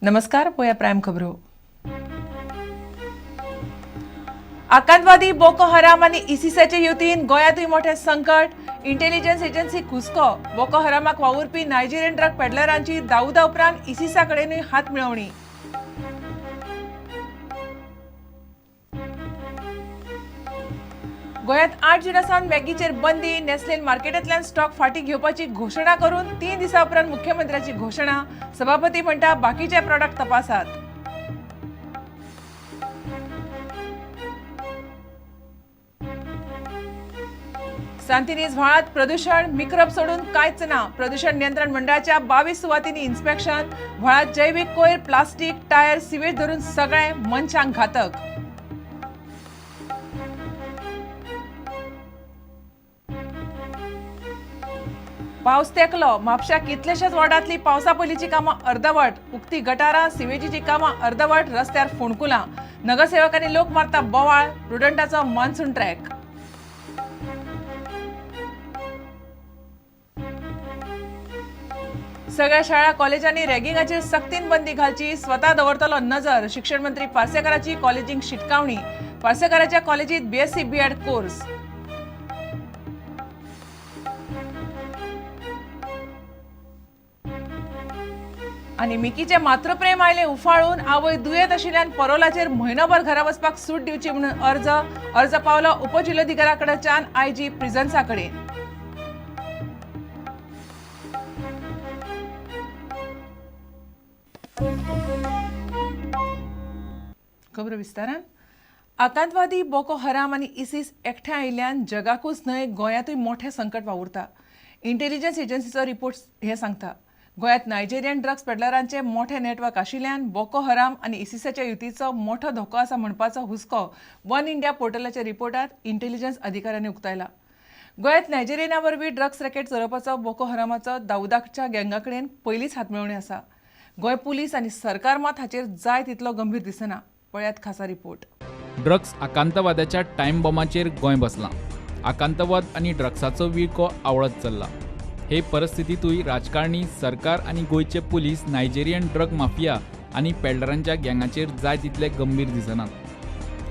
नमस्कार, पळोवया प्रायम खबरो. आकांतवादी बोको हराम आनी इसिसाचे युतीन गोंयांतूय मोठें संकट. इंटेलिजन्स एजन्सी हुस्को. बोको हरामाक वावुरपी नायजेरियन ड्रग पेडलरांची दाऊदा उपरांत इसिसा कडेनूय हात मेळोवणी. गोंयांत 8 जुना सावन मॅगीचेर बंदी. नेस्लेन मार्केटांतल्यान स्टॉक फाटीं घेवपाची घोशणा करून 3 दिसां उपरांत मुख्यमंत्र्याची घोशणा. सभापती म्हणटा बाकीचे प्रॉडक्ट तपासात. सांतिनेज व्हाळांत प्रदूषण, मिक्रब सोडून कांयच ना. प्रदूषण नियंत्रण मंडळाच्या 22 सुवातींनी इन्स्पेक्शन. व्हाळांत जैवीक कोयर, प्लास्टीक, टायर, सिवेज धरून सगळें मनशांक घातक. पावस तेकलो. म्हापश्या कितलेशाच वॉर्डांतली पावसा पयलींची कामां अर्दवट. उक्ती गटारां, सिवेजीची कामां अर्दवट, रस्त्यार फोंडकुलां. नगरसेवकांनी लोक मारता बोवाळ. प्रुडंटाचो मान्सून ट्रॅक. सगळ्या शाळा कॉलेजांनी रॅगिंगाचेर सक्तीन बंदी घालची, स्वता दवरतलो नजर. शिक्षण मंत्री पार्सेकाराची कॉलेजींक शिटकावणी. पार्सेकाराच्या कॉलेजीत बीएससी बीएड कोर्स. आनी मिकीचें मातृप्रेम आयलें उफाळून. आवय दुयेंत आशिल्ल्यान परोलाचेर म्हयनोभर घरा वचपाक सूट दिवची म्हणून अर्ज. अर्ज पावलो उपजिल्लोधिकाऱ्या कडच्यान आयजी प्रिझन्सा कडेन. खबर विस्तारान. आकांतवादी बोको हराम आनी इसिस एकठांय आयिल्ल्यान जगाकूच न्हय गोंयांतूय मोठें संकट वावुरता. इंटेलिजन्स एजन्सीचो रिपोर्ट हें सांगता. गोंयांत नायजेरियन ड्रग्स पेडलरांचें मोठें नेटवर्क आशिल्ल्यान बोको हराम आनी इसिसाच्या युतीचो मोठो धोको आसा म्हणपाचो हुस्को वन इंडिया पोर्टलाच्या रिपोर्टांत इंटेलिजन्स अधिकाऱ्यांनी उक्तायला. गोंयांत नायजेरियना वरवीं ड्रग्स रॅकेट चलोवपाचो बोको हरामाचो दाऊदाच्या गँगा कडेन पयलींच हातमेळोवणी आसा. गोंय पुलीस आनी सरकार मात हाचेर जाय तितलो गंभीर दिसना. पळयात खासा रिपोर्ट. ड्रग्स आकांतवादाच्या टायम बॉमाचेर गोंय बसलां. आकांतवाद आनी ड्रग्साचो विळखो आवळत चल्ला. हे परिस्थितींतूय राजकारणी, सरकार आनी गोंयचे पुलीस नायजेरियन ड्रग माफिया आनी पेडलरांच्या गँगाचेर जाय तितले गंभीर दिसनात.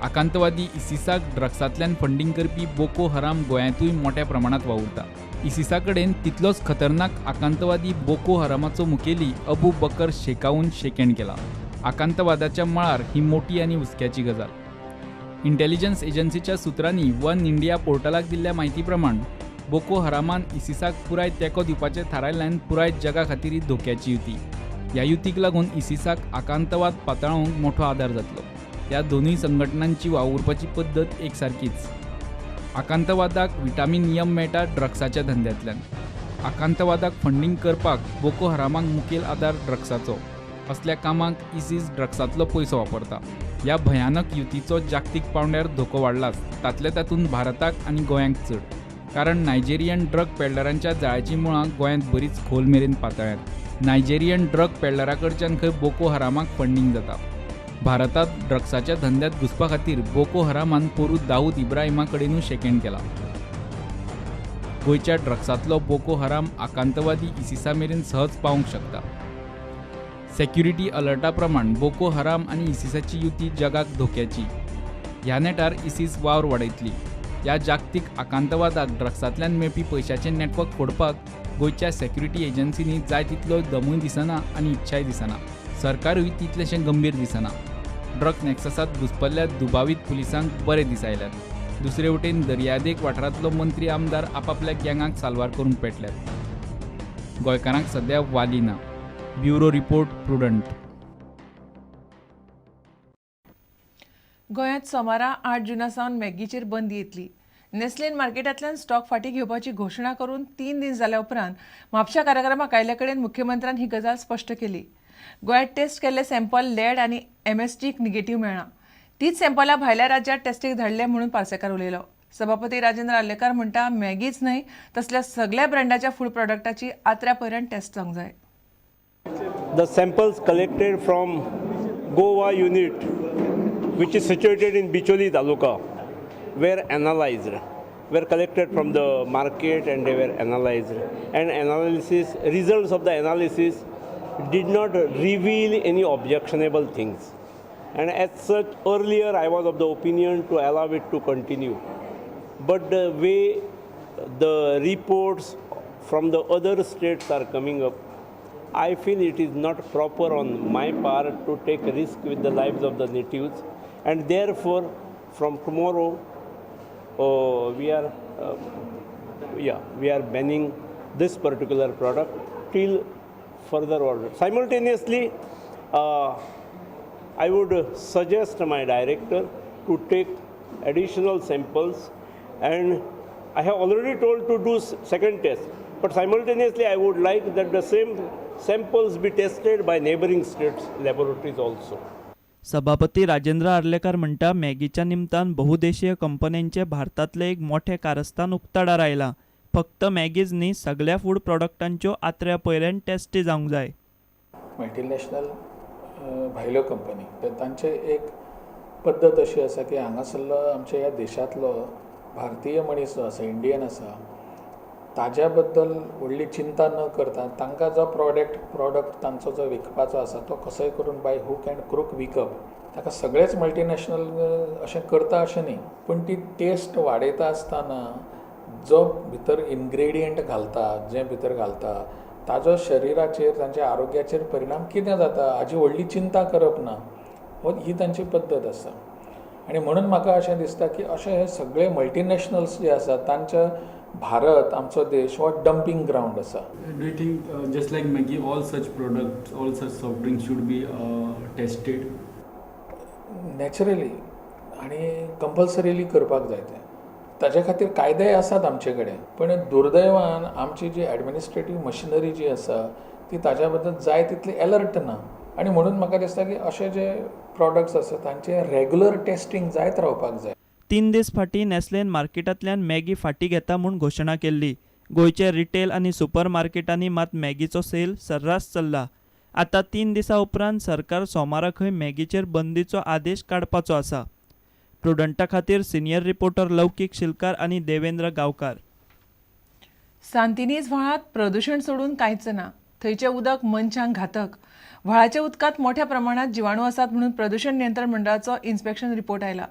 आकांतवादी इसिसाक ड्रग्सांतल्यान फंडींग करपी बोको हराम गोंयांतूय मोठ्या प्रमाणांत वावुरता. इसिसा कडेन तितलोच खतरनाक आकांतवादी बोको हरामाचो मुखेली अबू बकर शेकावून शेकेण केला. आकांतवादाच्या मळार ही मोठी आनी हुस्क्याची गजाल. इंटेलिजन्स एजन्सीच्या सुत्रांनी वन इंडिया पोर्टलाक दिल्ल्या म्हायती प्रमाण बोको हरामान इसिसाक पुराय तेंको दिवपाचें थारायल्ल्यान पुराय जगा खातीर ही धोक्याची युती. ह्या युतीक लागून इसिसाक आकांतवाद पातळावंक मोठो आदार जातलो. ह्या दोनूय संघटनांची वावुरपाची पद्दत एकसारकीच. आकांतवादाक विटामीन यम मेळटा ड्रग्साच्या धंद्यांतल्यान. आकांतवादाक फंडींग करपाक बोको हरामाक मुखेल आदार ड्रग्साचो. असल्या कामाक इसिस ड्रग्सांतलो पयसो वापरता. ह्या भयानक युतीचो जागतीक पांवड्यार धोको वाडलाच, तातले तातूंत भारताक आनी गोंयांक चड. कारण नायजेरियन ड्रग पेडलरांच्या जाळ्याचीं मुळां गोंयांत बरीच खोल मेरेन पातळ्यांत. नायजेरियन ड्रग पेडलरा कडच्यान खंय बोको हरामाक फंडींग जाता. भारतांत ड्रग्साच्या धंद्यांत घुसपा खातीर बोको हरामान पोरूं दाऊद इब्राहिमा कडेनूय शेकेण केला. गोंयच्या ड्रग्सांतलो बोको हराम आकांतवादी इसिसा मेरेन सहज पावूंक शकता. सेक्युरिटी अलर्टा प्रमाण बोको हराम आनी इसिसाची युती जगाक धोक्याची. ह्या नेटार इसिस वावर वाडयतली. ह्या जागतीक आकांतवादाक ड्रग्सांतल्यान मेळपी पयशाचें नेटवर्क फोडपाक गोंयच्या सेक्युरिटी एजन्सींनी जाय तितलो दमूय दिसना आनी इच्छाय दिसना. सरकारूय तितलेशें गंभीर दिसना. ड्रग नॅक्ससांत घुसपल्ल्या दुबावीत पुलिसांक बरे दीस आयल्यात. दुसरे वटेन दर्यादेग वाठारांतलो मंत्री आमदार आपापल्या गँगाक साल्वार करूंक पेटल्यात. गोंयकारांक सद्या वाली ना. Bureau report, Prudent. गोंयांत सोमारा 8 जुना सावन मॅगीचेर बंदी येतली. नेस्लेन मार्केटांतल्यान स्टॉक फाटीं घेवपाची घोशणा करून 3 दीस जाल्या उपरांत म्हापशा कार्यक्रमाक आयिल्ले कडेन मुख्यमंत्र्यान ही गजाल स्पश्ट केली. गोंयांत टेस्ट केल्ले सॅम्पल लेड आनी एमएसजीक निगेटीव मेळ्ळां. तीच सॅम्पलां भायल्या राज्यांत टेस्टीक धाडले म्हणून पार्सेकार उलयलो. सभापती राजेंद्र आर्लेकार म्हणटा मॅगीच न्हय तसल्या सगल्या ब्रँडाच्या फूड प्रॉडक्टाची आत्र्या पयऱ्यान टेस्ट जावंक जाय. The samples collected from Goa unit, which is situated in Bicholi Taluka, were analyzed, were collected from the market and they were analyzed. And analysis, results of the analysis did not reveal any objectionable things, and as such earlier I was of the opinion to allow it to continue, but the way the reports from the other states are coming up, I feel it is not proper on my part to take risk with the lives of the natives, and therefore from tomorrow we are banning this particular product till further order. Simultaneously, I would suggest my director to take additional samples, and I have already told to do second test, but simultaneously I would like that the same samples be tested by neighboring states laboratories also. सभापती राजेंद्र आर्लेकर म्हणटा मॅगीच्या निमतान बहुदेशीय कंपन्यांचे भारतांतलें एक मोठें कारस्थान उक्ताडार आयलां. फक्त मॅगीज न्ही, सगळ्या फूड प्रॉडक्टांच्यो आत्र्या पयऱ्यान टेस्टी जावंक जाय. मल्टीनॅशनल भायल्यो कंपनी तर तांचे एक पद्दत अशी आसा की हांगासरलो आमच्या ह्या देशांतलो भारतीय मनीस जो आसा, इंडियन आसा, ताज्या बद्दल व्हडली चिंता न करता तांकां जो प्रॉडक्ट तांचो जो विकपाचो आसा तो कसोय करून बाय हूक अँड क्रूक विकप. ताका सगळेच मल्टीनॅशनल अशें करता अशें न्ही, पूण ती टेस्ट वाडयता आसतना जो भितर इनग्रेडियंट घालता, जें भितर घालता ताजो शरिराचेर, तांच्या आरोग्याचेर परिणाम कितें जाता हाजी व्हडली चिंता करप ना, ही तांची पद्दत आसा. आनी म्हणून म्हाका अशें दिसता की अशे हे सगळे मल्टीनॅशनल्स जे आसात तांच्या भारत आमचो देश हो डम्पींग ग्रावंड आसा. Do you think just like Maggi, all such products, all such soft drinks should be tested? Naturally आनी कंपल्सरीली करपाक जाय तें. ताजे खातीर कायदेय आसात आमचे कडेन, पण दुर्दैवान आमची जी एडमिनिस्ट्रेटीव मशिनरी जी आसा ती ताज्या बद्दल जाय तितली एलर्ट ना. आनी म्हणून म्हाका दिसता की अशे जे प्रॉडक्ट्स आसा तांचे रेगुलर टेस्टींग जायत रावपाक जाय. 3 दीस फाटीं नेस्लेन मार्केटांतल्यान मॅगी फाटीं घेता म्हूण घोशणा केल्ली. गोंयचे रिटेल आनी सुपर मार्केटांनी मात मॅगीचो सेल सर्रास चल्ला. आतां 3 दिसां उपरांत सरकार सोमारा खंय मॅगीचेर बंदीचो आदेश काडपाचो आसा. प्रुडंटा खातीर सिनियर रिपोर्टर लौकीक शिलकार आनी देवेंद्र गांवकार. सांतिनेज व्हाळांत प्रदूशण सोडून कांयच ना. थंयचें उदक मनशांक घातक. व्हाळाच्या उदकांत मोठ्या प्रमाणात जिवाणू आसात म्हणून प्रदूशण नियंत्रण मंडळाचो इन्स्पेक्शन रिपोर्ट आयला.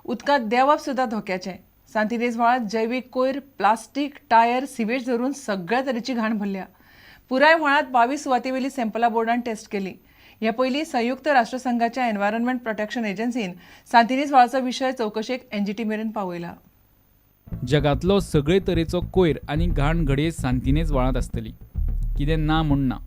उदकांत देंवप सुद्दां धोक्याचें. सांतिनेज व्हाळांत जैवीक कोयर, प्लास्टीक, टायर, सिवेज धरून सगळ्या तरेची घाण भरल्या. पुराय व्हाळांत 22 सुवातेवेली सॅम्पलां बोर्डान टेस्ट केली. हे पयलीं संयुक्त राष्ट्रसंघाच्या एनवायरमेंट प्रोटेक्शन एजन्सीन सांतिनेज व्हाळाचो विशय चवकशेक एनजीटी मेरेन पावयला. जगांतलो सगळे तरेचो कोयर आनी घाण घडये सांतिनेज व्हाळांत आसतली, कितें ना म्हूण ना.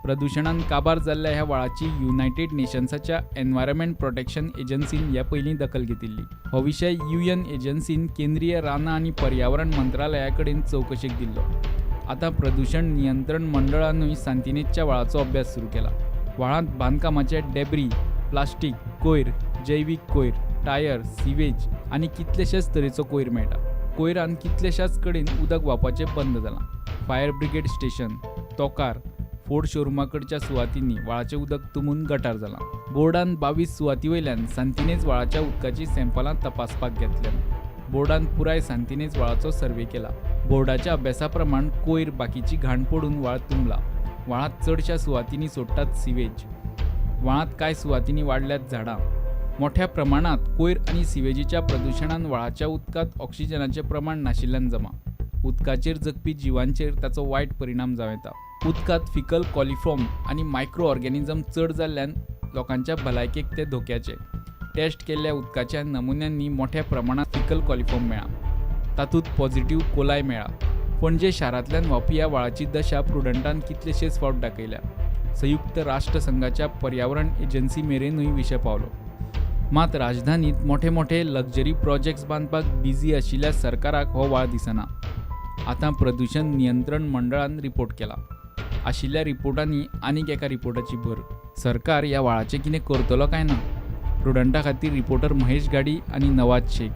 प्रदुशणान काबार जाल्ल्या ह्या व्हाळाची युनायटेड नेशन्साच्या एनवायरमेंट प्रोटेक्शन एजन्सीन ह्या पयलीं दखल घेतिल्ली. हो विशय युएन एजन्सीन केंद्रीय रानां आनी पर्यावरण मंत्रालया कडेन चवकशेक दिल्लो. आतां प्रदूशण नियंत्रण मंडळानूय सांतिनेजच्या व्हाळाचो अभ्यास सुरू केला. व्हाळांत बांदकामाचे डेब्री, प्लास्टीक, कोयर, जैवीक कोयर, टायर, सिवेज आनी कितलेशेच तरेचो कोयर मेळटा. कोयरान कितलेशाच कडेन उदक व्हांवपाचें बंद जालां. फायर ब्रिगेड स्टेशन, तोकार, फोर्ड शोरुमा कडच्या सुवातींनी व्हाळाचें उदक तुंबून गटार जालां. बोर्डान 22 सुवाती वयल्यान सांतिनेज व्हाळाच्या उदकाचीं सॅम्पलां तपासपाक घेतल्यात. बोर्डान पुराय सांतिनेज व्हाळाचो सर्वे केला. बोर्डाच्या अभ्यासा प्रमाण कोयर, बाकीची घाण पडून व्हाळ तुंबला. व्हाळांत चडश्या सुवातींनी सोडटात सिवेज. व्हाळांत कांय सुवातींनी वाडल्यात झाडां. मोठ्या प्रमाणांत कोयर आनी सिवेजीच्या प्रदुशणान व्हाळाच्या उदकांत ऑक्सिजनाचें प्रमाण नाशिल्ल्यान जमा. उदकाचेर जगपी जिवांचेर ताचो वायट परिणाम जावं येता. उदकांत फिकल कॉलिफॉर्म आनी मायक्रो ऑर्गेनिजम चड जाल्ल्यान लोकांच्या भलायकेक ते धोक्याचे. टेस्ट केल्ल्या उदकाच्या नमुन्यांनी मोठ्या प्रमाणांत फिकल कॉलिफॉर्म मेळ्ळा. तातूंत पॉझिटिव्ह कोलाय मेळ्ळा. पणजे शारांतल्यान व्हांवपी ह्या व्हाळाची दशा प्रुडंटान कितलेशेच फावट दाखयल्या. संयुक्त राष्ट्रसंघाच्या पर्यावरण एजन्सी मेरेनूय विशय पावलो. मात राजधानीत मोठे मोठे लक्झरी प्रोजेक्ट्स बांदपाक बिझी आशिल्ल्या सरकाराक हो व्हाळ दिसना. आतां प्रदूशण नियंत्रण मंडळान रिपोर्ट केला. आशिल्ल्या रिपोर्टांनी आनीक एका रिपोर्टाची भर. सरकार ह्या व्हाळाचें कितें करतलो काय ना? प्रुडंटा खातीर रिपोर्टर महेश गाडी आनी नवाज शेख.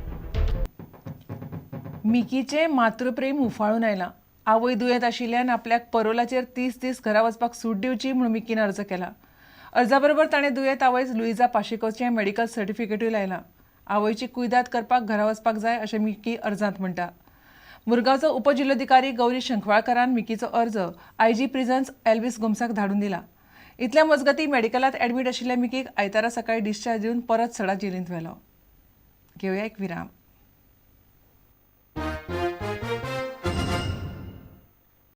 मिकीचें मातृप्रेम उफाळून आयलां. आवय दुयेंत आशिल्ल्यान आपल्याक परोलाचेर 30 दीस घरा वचपाक सूट दिवची म्हूण मिकीन अर्ज केला. अर्जाबरोबर ताणें दुयेंत आवय लुईजा पाशेकोचें मेडिकल सर्टिफिकेटूय लायलां. आवयची कुयदाद करपाक घरा वचपाक जाय अशें मिकी अर्जांत म्हणटा. मुरगांवचो उपजिल्लोधिकारी गौरी शंखवाळकारान मिकीचो अर्ज आयजी प्रिझन्स एल्विस गोम्साक धाडून दिला. इतल्या मजगतीं मेडिकलांत ॲडमीट आशिल्ल्या मिकीक आयतारा सकाळी डिस्चार्ज दिवन परत सडा जेलींत व्हेलो. घेवया एक विराम.